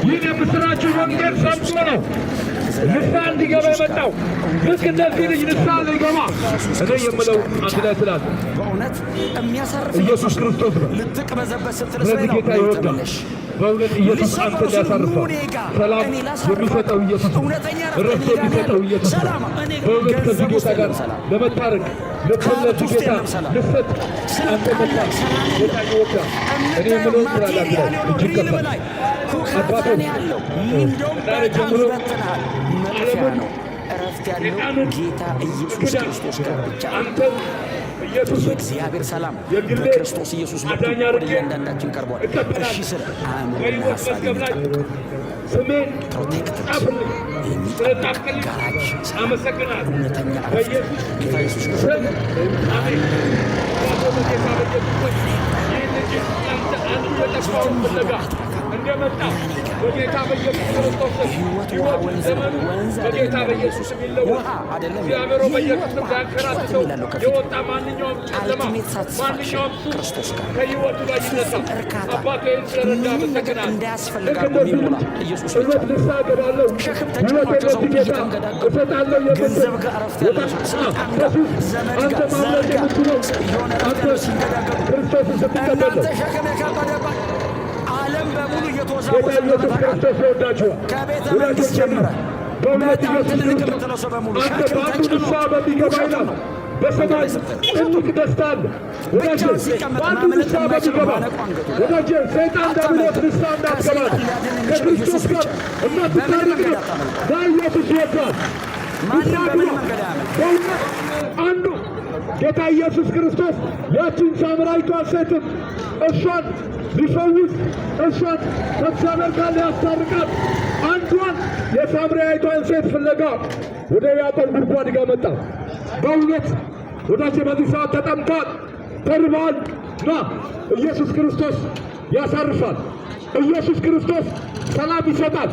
ይህን የምስራች ወንጌል ሰምቶ ነው ንስሐ እንዲገባ የመጣው። ልክ እንደዚህ ልጅ ንስሐ ሊገባ እኔ የምለው አንድ ላይ ስላለ በእውነት የሚያሳርፍ ኢየሱስ ክርስቶስ ነው። ልትቅበዘበዝ ስትል ስለዚህ ነው ጌታ ይወዳል። ተመለሽ። በእውነት ኢየሱስ አንተን ያሳርፋል። ሰላም የሚሰጠው ኢየሱስ ነው። እረፍት የሚሰጠው ኢየሱስ ነው። በእውነት ከዚህ ጌታ ጋር ለመታረቅ ለዚህ ጌታ ልሰጥ አንተ መጣ። ጌታ ይወዳል። እኔ የምለውን ስላላት እጅግ ከፍ ሁካታን ያለው እንደውም ዛሬ በጣም ጀምሮ ይበትንሃል። መጥፊያ ዓለምን ነው። እረፍት ያለው ሰይጣንን ጌታ ኢየሱስ ክዳን ክርስቶስ ጋር ብቻ ነው። አንተን ኢየሱስን የእግዚአብሔር ሰላም የግሌ በክርስቶስ ኢየሱስ በኩል አዳኝ ወደ አድርጌ እያንዳንዳችን ቀርቧል። እቀበላለሁ። እሺ ስለ አእምሮና በሕይወት ሀሳብ መዝገብ ላይ የሚጠብቅ ስሜን protected ጻፍልኝ። የሚጠብቅ ስለጻፍክልኝ ጋራጅ ሰላም፣ አመሰግናለሁ። እውነተኛ እረፍት በኢየሱስ ጌታ ኢየሱስ ክርስቶስ ስም አሜን። አባቶ በጌታ በኢየሱስ ስም ይህን ልጅ አንተ አንዱ የጠፋውን ፍለጋ እንደመጣ በጌታ በኢየሱስ ክርስቶስ ስም የሕይወት ውሃ ሕይወቱ ወንዝ ነው። ዘመኑ ወንዝ በጌታ አይደለም በኢየሱስ ስም ይለወጥ። ውሃ አይደለም እግዚአብሔር ሆይ በኢየሱስ ስም የሕይወት ውሃ ሊያንከራትተው ሕይወት የሚላለው ከፊት የወጣ ማንኛውም ጨለማ ultimate satisfaction ማንኛውም ሱስ ክርስቶስ ጋር ከሕይወቱ ላይ ይነሳ። ፍጹም እርካታ አባቶ ይህን ስለረዳ ምንም ነገር አመሰግናለሁ። እንዳያስፈልግ ልክ አድርጎ እንደዚህ የሚሞላ ልጅ ኢየሱስ ብቻ እውነት ንስሐ እገባለሁ፣ ሸክም ሕይወቴን ተጭኗቸው ለዚህ ሰዎች ጌታ እየተንገዳገዱ እሰጣለሁ የምትል ገንዘብ ጋር እረፍት ያለው ሰው ስልጣን ጋር ከሱስ ዘመድ አንተ ጋር ዘር ማምለጥ ጋር የምትችለው የሆነ እረፍት አንተ ያለው ሲንገዳገዱ ክርስቶስን ስትቀበል ነው። እናንተ ሸክም የከበደባችሁ ዓለም በሙሉ ጌታ እየተወዛወዘ እንደሆነ ኢየሱስ ታውቃለህ። ክርስቶስ ይወዳችኋል። ከቤተ መንግስት ወዳጆቼ ጀምረህ በእውነት በጣም ኢየሱስ ትልልቅ ክርስቶስ የምትለው ሰው በሙሉ አንተ ሸክም በአንዱ ተጭኖ ንስሐ በሚገባ ውሸቱን ይላል ነው። በሰማይ ትልቅ ደስታ አለ። ወዳጄ ብቻውን ሲቀመጥ በአንዱ ማምለጥ ንስሐ የማይችል በሚገባ ማነቆ አንገቱ ላይ ወዳጄ ሰይጣን ዲያብሎስ ንስሐ እንዳትገባ ከሰይጣን ሊያድን የሚችለው ከክርስቶስ ኢየሱስ ጋር ብቻ ነው። እንዳትታረቅ በምንም መንገድ ነው። አታመልጠው። ና ኢየሱስ ይወዳል። ማንም ንስሐ በምንም ግባ። መንገድ አያመልጥም። በእውነት አንዱ ጌታ ኢየሱስ ክርስቶስ ያችን ሳምራዊቷን ሴትም እሷን ሊፈውስ እሷን ከእግዚአብሔር ጋር ሊያስታርቃት አንዷን የሳምራዊቷን ሴት ፍለጋ ወደ ያዕቆብ ጉድጓድ ጋር መጣ። በእውነት ወዳጄ በዚህ ሰዓት ተጠምቷል፣ ተርበዋል። ና ኢየሱስ ክርስቶስ ያሳርፋል። ኢየሱስ ክርስቶስ ሰላም ይሰጣል።